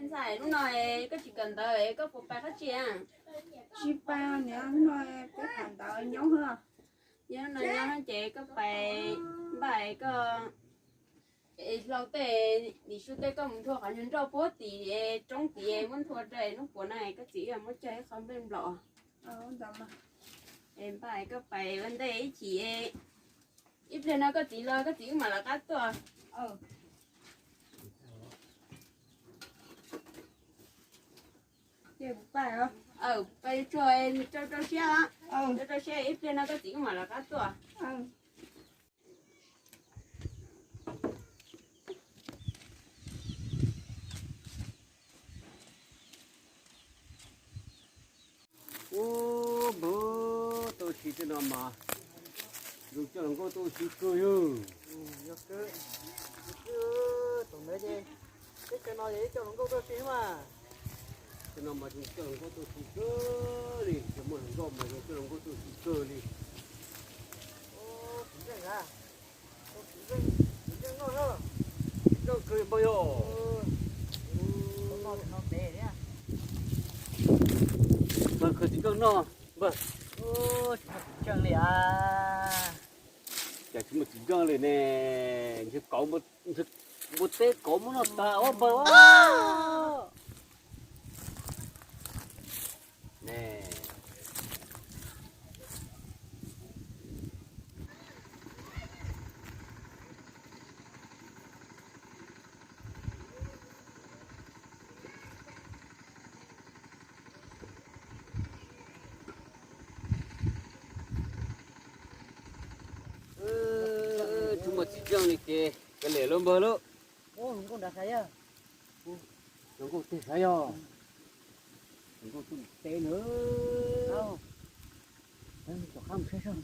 Ntxhais, hnub no koj tsis kawm ntawv, koj puas pais qab tsi? Tsis pais, niam, hnub no peb tham ntawv nyob. Yog hnub no nyob ces koj pais, npaj koj hlau tej, nim su tej koj mus nthua qhov nyuag nroj puag tim roob tid, muab nthua rau hnub puas na koj txiv wb muab cog ib qho nplej nplaum. Npaj koj pais ua ntej ib chim, ib pliag no koj txiv los koj txiv wb mam lawv qab tuaj. Pais tsuag, rau rau siab, rau rau siab ib pliag no koj txiv wb mam lawv qab tuaj. Ub, npawg, tuaj ua si tej no mas zoo coj hluas nkauj tuaj ua si kawg yog. Yog, tus ntawd ces teb chaws no ces coj hluas nkauj tuaj ua si mas. Tej no mas zoo coj hluas nkauj tuaj ua si kawg li, yog muaj hluas nkauj mas zoo coj hluas nkauj tuaj ua si kawg li. Zoo kawg npawg yog. Npawg khaws txiv nkauj noj npawg. Tsis muaj txiv ntseej li as. Cas tsis muaj txiv ntseej li ne? Ntshe kauv, npua teb kauv muab noj tag os npawg. Tsis muaj txiv ntseej li ces kav liam lub npawg lub. Hluas nkauj twg sav yog? Hluas nkauj twb mus teb na. Tom qab mus saib saib.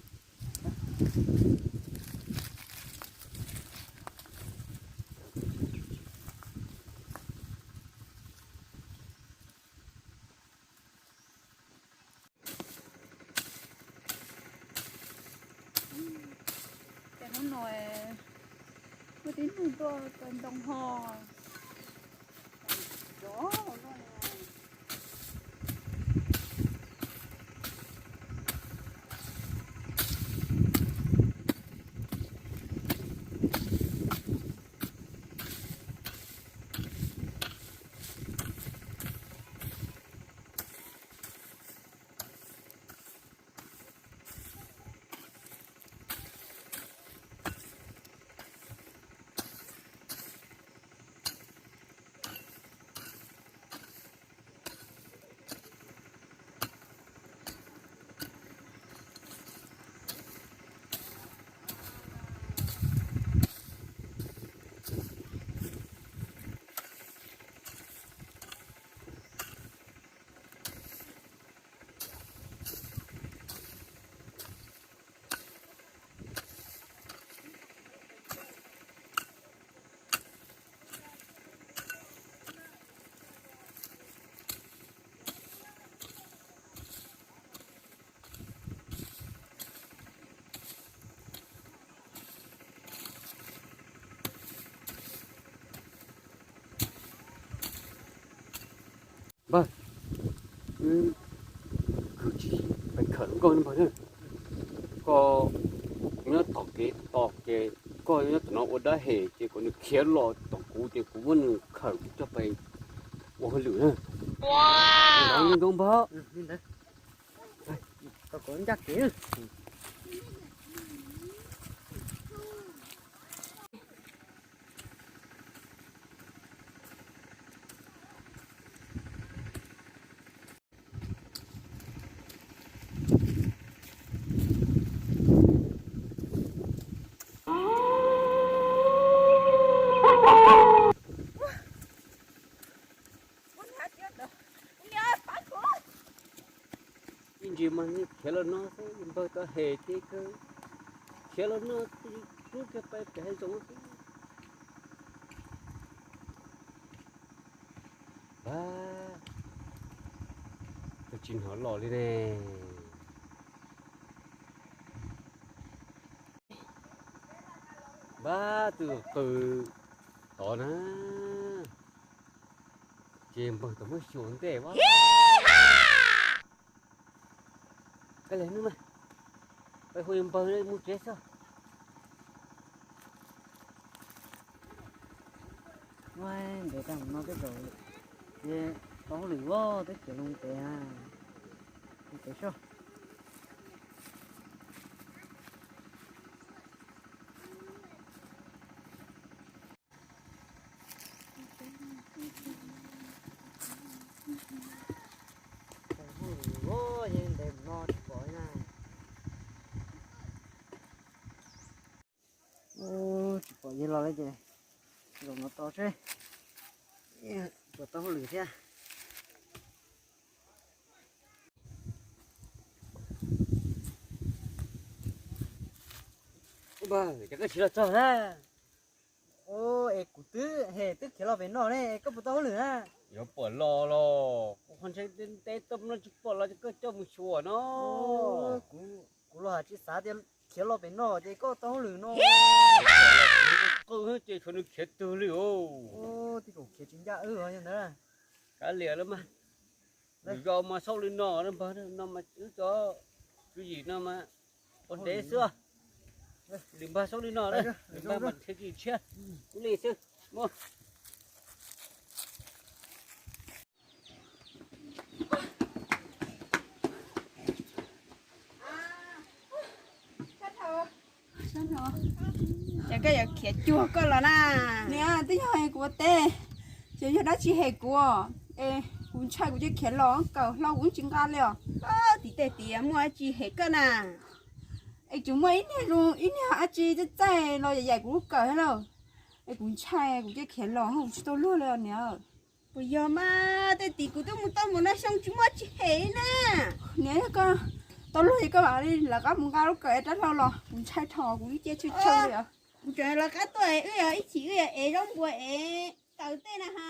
Ces hnub no kuj tib neeg tuaj kaw ntoo ho. Npawg, wb kwv tsis pais khawm hluas nkauj ne npawg na. Koj nyob tom kev tos ces koj nyob tom no ua dab hem ces kom nws khiav los tom kuv ces kuv muab nws khawm coj pais ua hauj lwm na. Npawg, npawg. Ntsis mas khiav los no xwb, npawg tau hem ces kawg khiav los no, rub kiag pais pem hav zoov xwb. Pab, kawg tsis hnov los li ne. Pab, tus qws tod na, ces npawg tau muab xyuas ntej pab. Koj hle hnub mas, peb hu npawg mus tsev xwb. Ntev tag mus no tej zaum ces tau hauj lwm ua teb chaws loo tes, loo tes soj. Tau hauj lwm ua yeej ntev mus no tsis pom na. Tsis pom yawg los li ces zaum no tos seb puas tau hauj lwm thiab. Ces koj tsis los txog na. Es kuv twb, es twb khiav los pem no ne, koj puas tau hauj lwm na? Yuav pom los los, kuv qhov ntshe ntev tuaj no tsis pom los ces koj coj mus xyuas no. Kuv los tsis xav tias khiav los pem no ces koj tau hauj lwm no. Qw ces tshuav nws khiav twg li os. Tij kaum khiav tsis ncaj wb os ntawd. Kav liam los mas, lwm zaus mas xauj li no, npawg no mas wb cov tswv yim no mas ua dev xwb. Lwm npawg xauj li no, lwm npawg mas nrhiav tsis tshiab, ua li xwb. Muaj Ces koj yuav khiav cuag koj los na. Niam, twb yog kuv ua teb, ces yog dab tsi hem kuv, es kuv ntshai kuv cia khiav los kawm hlo kuv tsis nqa li os. Tim tej tim muaj dab tsi hem koj na? Es tseem muaj ib niag zoo ib niag dab tsi txaij txaij los yaim yaim kuv lub kawm thiab lauj. Es kuv ntshai kuv cia khiav los kuv tsis tau luag li os niam. Puas yog mas tej tim kuv twb mus tau mus no xyoo tsis muaj tsis hem li na. Niam, yog koj tau luag ces koj mam li lawv qab mus nqa lub kawm rab hlau los, kuv ntshai dhau kuv ib ce tshee tshee li os. Kuv tseem lawv qab tuaj wb yog ib chim wb yog ev zaub npua ev taws tej na ha.